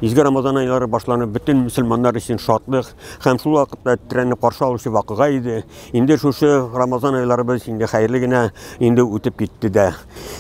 Изге Рамазан айлары башланып, бөтен мөселманнар өчен шатлык һәм шул вакытта тетрәнеп каршы алучы вакыйга иде. Инде шушы Рамазан айларыбыз инде хәерле генә инде үтеп китте дә.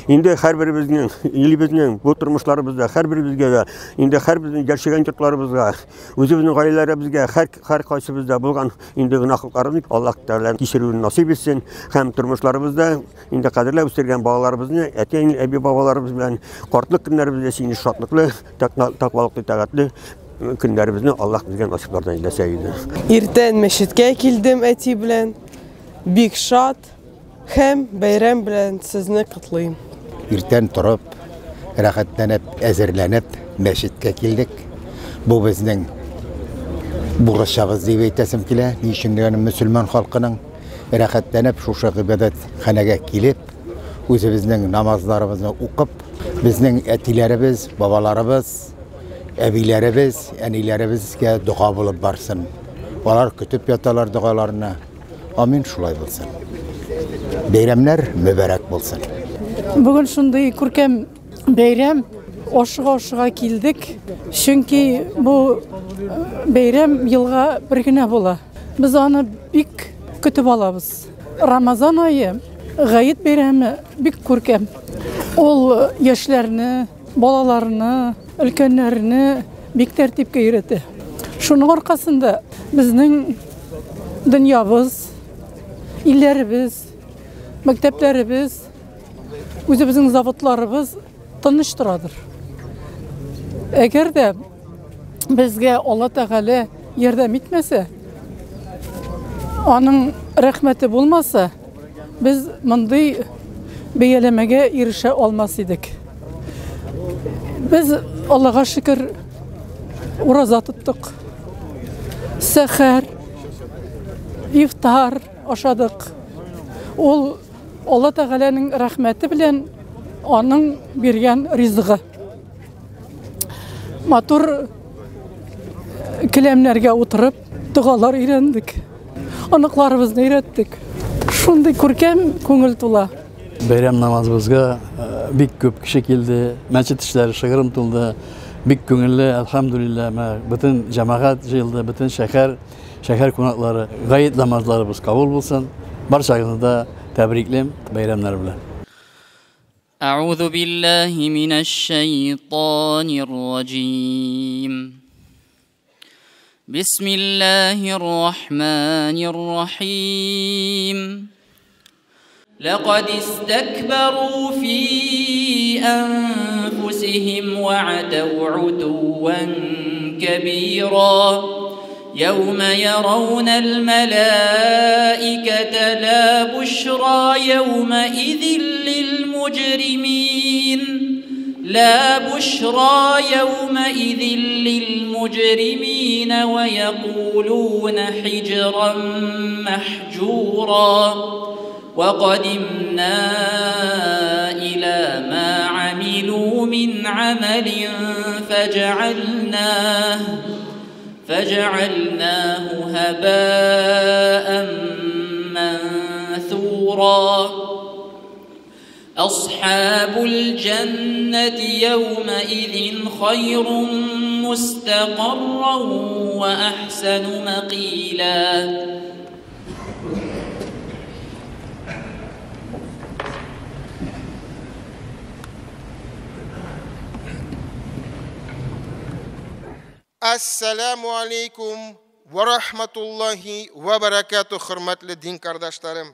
Инде һәрберебезнең, илебезнең бу тормышларыбызда һәрберебезгә дә, инде һәрберебезнең яшәгән йортларыбызга, үзебезнең гаиләләребезгә, һәр һәр кайсыбызда булган инде гөнаһларыбызны Аллаһ Тәгалә кичерүен насыйп итсен һәм тормышларыбызда инде кадерләп үстергән балаларыбызны әти-әни, әби-бабаларыбыз белән картлык көннәребездә сине шатлыклы, тәкъвалыклы, итагатьле көннәребезне Аллаһ безгә насыйплардан әйләсә иде. Иртән мәчеткә килдем әти белән. Бик шат һәм бәйрәм белән сезне котлыйм. Иртән торып, рәхәтләнеп, әзерләнеп мәчеткә килдек. Бу безнең бурычыбыз дип әйтәсем килә. Ни өчен дигәнем, мөселман халкының рәхәтләнеп шушы гыйбадәтханәгә килеп, үзебезнең намазларыбызны укып, безнең әтиләребез, бабаларыбыз, әбиләребез, әниләребезгә дога булып барсын. Алар көтеп яталар догаларны. Амин, шулай булсын. Бәйрәмнәр мөбарәк булсын. Бүген шундый күркәм бәйрәм, ашыга-ашыга килдек, чөнки бу бәйрәм елга бер генә була. Без аны бик көтеп алабыз. Рамазан ае, Гает бәйрәме бик күркәм. Ул яшьләрне, балаларны, өлкәннәрне бик тәртипкә өйрәтә. Шуның аркасында безнең дөньябыз, илләребез, мәктәпләребез, үзебезнең заводларыбыз тыныч торадыр. Әгәр дә безгә Алла Тәгалә ярдәм итмәсә, аның рәхмәте булмаса, без мондый бәяләмәгә ирешә алмас идек. Без Аллага шөкер ураза тоттык. Сәхәр, ифтар ашадык. Ул Алла Тәгаләнең рәхмәте белән аның биргән ризыгы. Матур келәмнәргә утырып, догалар өйрәндек. Оныкларыбызны өйрәттек. Шундый күркәм күңел тула. Бәйрәм намазыбызга бик күп кеше килде. Мәчет эчләре шыгрым тулды. Бик күңелле, әлхәмдүлилләһ, менә бөтен җәмәгать җыелды, бөтен шәһәр, шәһәр кунаклары. Гает намазларыбыз кабул булсын. Барчагызны да тәбриклим бәйрәмнәр белән. أعوذ بالله من الشيطان الرجيم بسم الله الرحمن الرحيم لقد استكبروا في أنفسهم وعتوا عتوا كبيرا يوم يرون الملائكة لا بشرى يومئذ للمجرمين لا بشرى يومئذ للمجرمين ويقولون حجرا محجورا وقدمنا إلى ما عملوا من عمل فجعلناه هباء منثورا أصحاب الجنة يومئذ خير مستقرا وأحسن مقيلا. Әссәләмү алейкум вә рахматуллаһи вә бәрәкәтүһ, хөрмәтле дин кардәшләрем.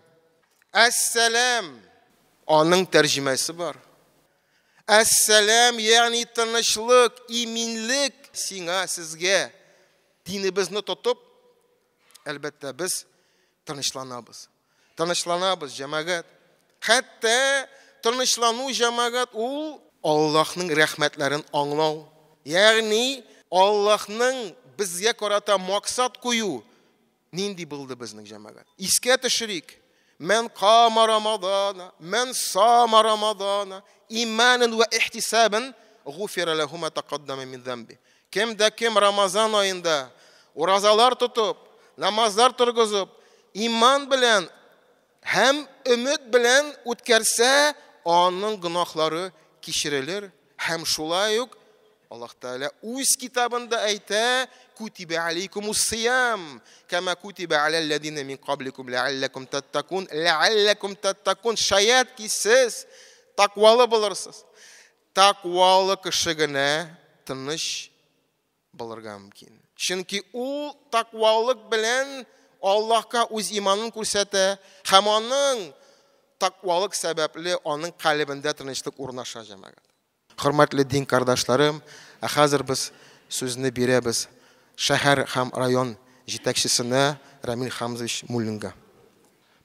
Әссәләм, аның тәрҗемәсе бар. Әссәләм, ягъни тынычлык, иминлек сиңа, сезгә. Динебезне тотып, әлбәттә, без тынычланабыз. Тынычланабыз, җәмәгать. Хәтта тынычлану, җәмәгать, ул Аллаһның рәхмәтләрен аңлау. Ягъни Аллаһның безгә карата максат кую. нинди булды безнең җәмәгать? Искә төшерик. Мән кама Рамазана, мән сама Рамазана, иманан ва ихтисабан гуфира лаху ма тақаддама мин замби. Кем дә кем Рамазан аенда уразалар тотып, намазлар торгызып, иман белән һәм өмет белән үткәрсә, аның гөнаһлары кичерелер. Һәм шулай ук Аллаһ Тәгалә үз китабында әйтә: "Кутибә алейкумус сиям, кама кутибә аләлләзина мин кабликум ләалләкум таттакун, ләалләкум таттакун". Шаят ки сез тәкъвалы булырсыз. Тәкъвалы кеше генә тыныч булырга мөмкин. Чөнки ул тәкъвалык белән Аллаһка үз иманын күрсәтә һәм аның тәкъвалык сәбәпле аның калебендә тынычлык урнаша җәмәгать. Хөрмәтле дин кардашларым, ә хәзер без сүзне бирәбез шәһәр һәм район җитәкчесенә Рамил Хамзович Муллинга.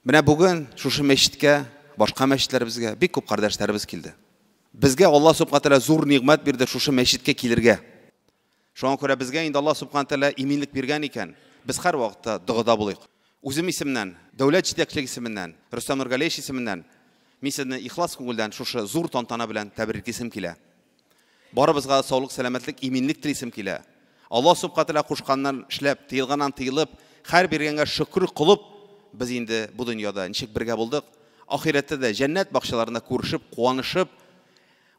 Менә бүген шушы мәчеткә, башка мәчетләребезгә бик күп кардәшләребез килде. Безгә Аллаһ субхана тәгалә зур нигъмәт бирде шушы мәчеткә килергә. Шуңа күрә безгә инде Аллаһ субхана тәгалә иминлек биргән икән, без һәр вакытта догада булыйк. Үзем исемнән, дәүләт җитәкчелеге исеменнән, Рөстәм Нургалиевич исеменнән мин сезне ихлас күңелдән шушы зур тантана белән тәбриклисем килә. Барыбызга саулык, сәламәтлек, иминлек телисем килә. Аллаһ субхана тәгалә кушканнан эшләп, тыелганнан тыелып, һәр биргәнгә шөкер кылып, без инде бу дөньяда ничек бергә булдык, ахирәттә дә җәннәт бакчаларында күрешеп, куанышып,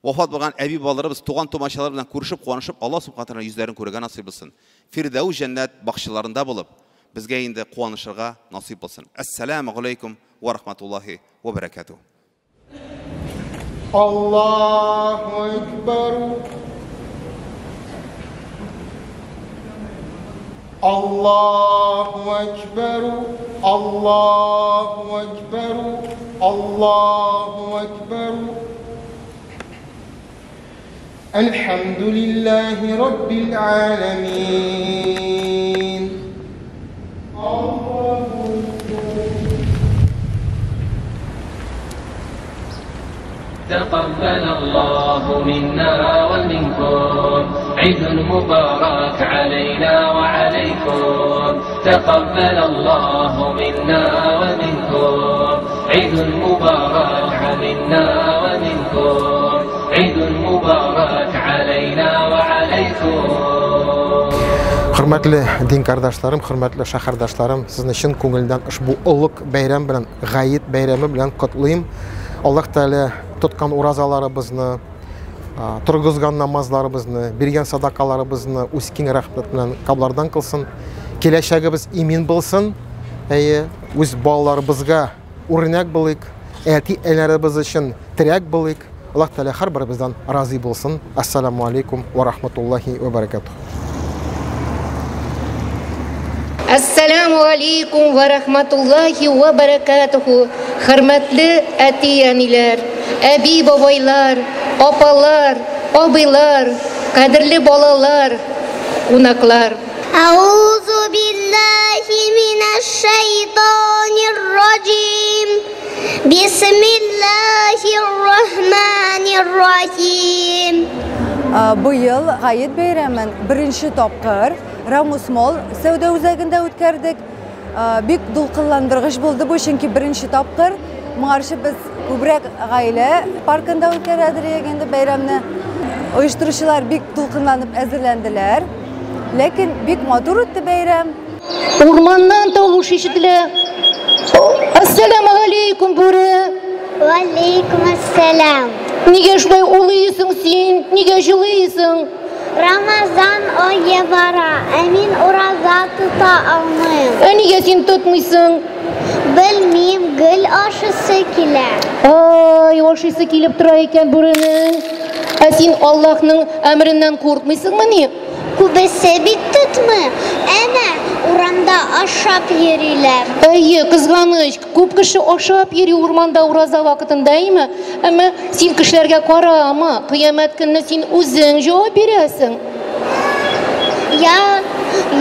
вафат булган әби-бабаларыбыз, туган тумачалар белән күрешеп, куанышып, Аллаһ субхана тәгалә йөзләрен күрергә насыйп булсын. Фирдәүс җәннәт бакчаларында булып, безгә инде куанышырга насыйп булсын. Ассаламу алейкум ва рахматуллахи ва баракатуһ. Аллаһу акбар. Аллаһу акбар. Аллаһу акбар. Аллаһу акбар. Әлхәмдүлилләһи раббил аламин. تقبل الله منا ومنكم عيد مبارك علينا وعليكم. تقبل الله منا ومنكم عيد مبارك منا ومنكم عيد مبارك علينا وعليكم. Хөрмәтле дин кардашларым, хөрмәтле шәһәрдашларым, сезне чын күңелдән ошбу олуг бәйрәм белән, Гает бәйрәме белән котлыйм. Аллаһ Тәгалә тоткан уразаларыбызны, торгызган намазларыбызны, биргән садакаларыбызны үз киң рәхмәт белән каблардан кылсын. Киләчәгебез имин булсын. Әйе, үз балаларыбызга үрнәк булыйк, әти-әниләребез өчен терәк булыйк. Аллаһ Тәгалә һәрберебездән разый булсын. Ассаламу алейкум ва рахматуллахи ва баракатуһ. Ассаламу алейкум ва рахматуллахи ва баракатуху. Хөрмәтле әти-әниләр, әби-бабайлар, апалар, абыйлар, кадерле балалар, кунаклар. Аузу биллахи минаш шайтанир раджим. Бисмиллахир рахманир рахим. Быел Гает бәйрәмен беренче тапкыр Рамус Молл сәүдә үзәгендә үткәрдек. Бик дулкынландыргыч булды бу, чөнки беренче тапкыр моңарчы без күбрәк гаилә паркында үткәрәдер идек инде бәйрәмне. Оештыручылар бик дулкынланып әзерләнделәр. Ләкин бик матур үтте бәйрәм. Урманнан тавыш ишетелә. Ассаламу алейкум, бүре. Валейкум ассалам. Нигә шулай улыйсың син? Нигә җылыйсың? Рамазан ае бара, ә мин ураза тота алмыйм. Ә нигә син тотмыйсың? Белмим, гел ашысы килә. Ай, ашысы килеп тора икән бүренең. Ә син Аллаһның әмереннән куркмыйсыңмыни? Күбесе бит тотмый. Әнә урамда ашап йөриләр. Әйе, кызганыч, күп кеше ашап йөри урманда ураза вакытында, әйме? Әмма син кешеләргә карама, кыямәт көнне син үзең җавап бирәсең.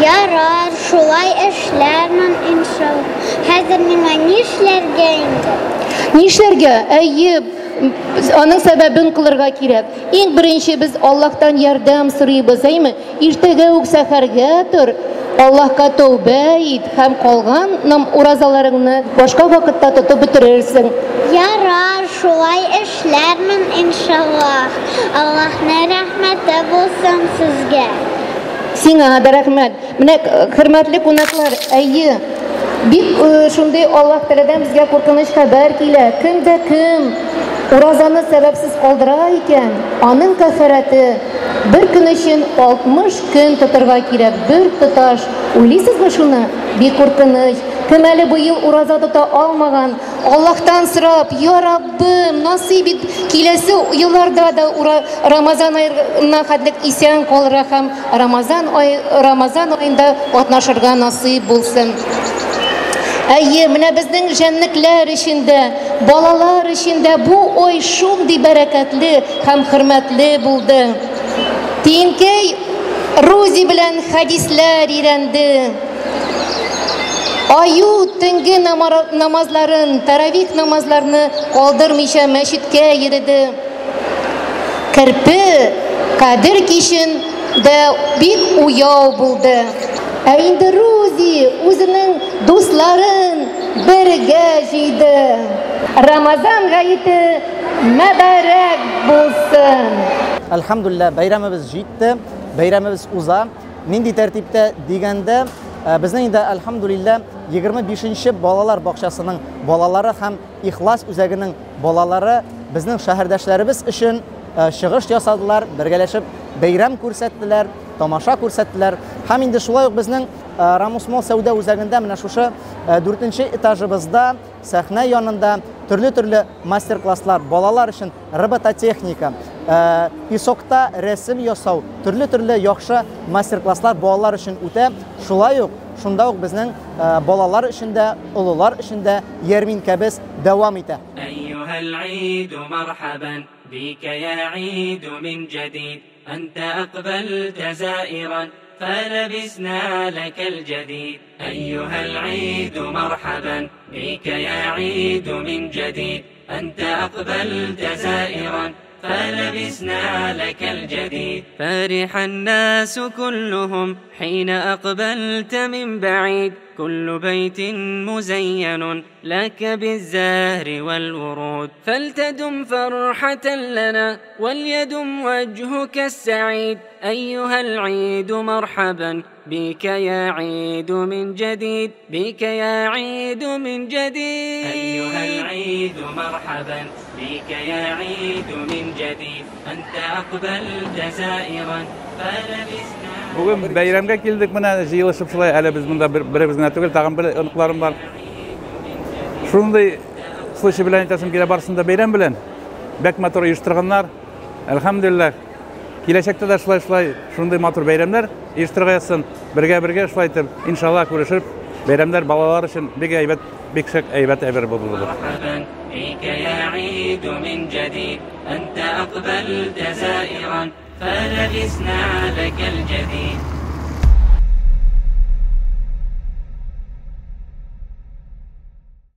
Ярар, шулай эшләрмен иншалла. Хәзер миңа нишләргә инде? Нишләргә? Әйе, аның сәбәбен кылырга кирәк. Иң беренче без Аллаһтан ярдәм сорыйбыз, әйме? Иртәгә үк сәхәргә тор. Аллаһка тәүбә ит һәм калган уразаларыңны башка вакытта тотып бетерерсең. Ярар, шулай эшләрмен, иншаллаһ. Аллаһның рәхмәте булсын сезгә. Сиңа да рәхмәт. Менә, хөрмәтле кунаклар, әйе, бик шундый Аллаһ Тәгаләдән безгә куркыныч хәбәр килә. Кем дә кем уразаны сәбәпсез калдыра икән, аның кәффарәте бер көн өчен 60 көн тотырга кирәк, бер тоташ. Уйлыйсызмы шуны? Бик куркыныч. Кем әле быел ураза тота алмаган, Аллаһтан сорап, Я Раббым, насыйп ит, киләсе елларда да ура, Рамазан аена хәтлек исән калырга һәм Рамазан ай, Рамазан аенда катнашырга насыйп булсын. Әйе, менә безнең җәнлекләр өчен дә, балалар өчен дә бу ай шундый бәрәкәтле һәм хөрмәтле булды. Тиенкәй Рузи белән хәдисләр өйрәнде. Аю төнге намазларын, таравих намазларны калдырмыйча мәчеткә йөреде. Керпе Кадер кичен дә бик уяу булды. Ә инде Рузи үзенең дусларын бергә җыйды. Рамазан гаете мөбарәк булсын! Әлхәмдүлилләһ, бәйрәмебез җитте, бәйрәмебез уза. Нинди тәртиптә дигәндә, безнең инде, әлхәмдүлилләһ, 25 нче балалар бакчасының балалары һәм Ихлас үзәгенең балалары безнең шәһәрдәшләребез өчен чыгыш ясадылар, бергәләшеп бәйрәм күрсәттеләр, тамаша күрсәттеләр. Һәм инде шулай ук безнең Рамус Молл сәүдә үзәгендә менә шушы дүртенче этажыбызда сәхнә янында төрле-төрле мастер-класслар, балалар өчен робототехника, песокта рәсем ясау, төрле-төрле яхшы мастер-класслар балалар өчен үтә. Шулай ук шунда ук безнең балалар өчен дә, олылар өчен дә ярминкәбез дәвам итә. Әйюһәл гыйду мәрхәбән бика я гыйду мин җәдид әнтә әкъбәлтә заиран фәләбисна ләкәл җәдид Әйюһәл гыйду мәрхәбән бика я гыйду мин җәдид әнтә әкъбәлтә заиран فلبسنا لك الجديد فرح الناس كلهم حين أقبلت من بعيد كل بيت مزين لك بالزهر والورود فلتدم فرحة لنا وليدم وجهك السعيد أيها العيد مرحبا بك يا عيد من جديد بك يا عيد من جديد أيها العيد مرحبا بك يا عيد من جديد أنت أقبلت زائرا فلبسنا Бүген бәйрәмгә килдек менә җыелышып шулай әле без монда беребез генә түгел, тагын бер оныкларым бар. Шундый случай белән әйтәсем килә, барысын да бәйрәм белән. Бәк матур оештырганнар. Әлхәмдүлилләһ. Киләчәктә дә шулай шулай шундый матур бәйрәмнәр оештырырга язсын. Бергә-бергә шулай итеп, иншалла, күрешеп, бәйрәмнәр балалар өчен бик әйбәт, бик шәп әйбәт әйбер булды.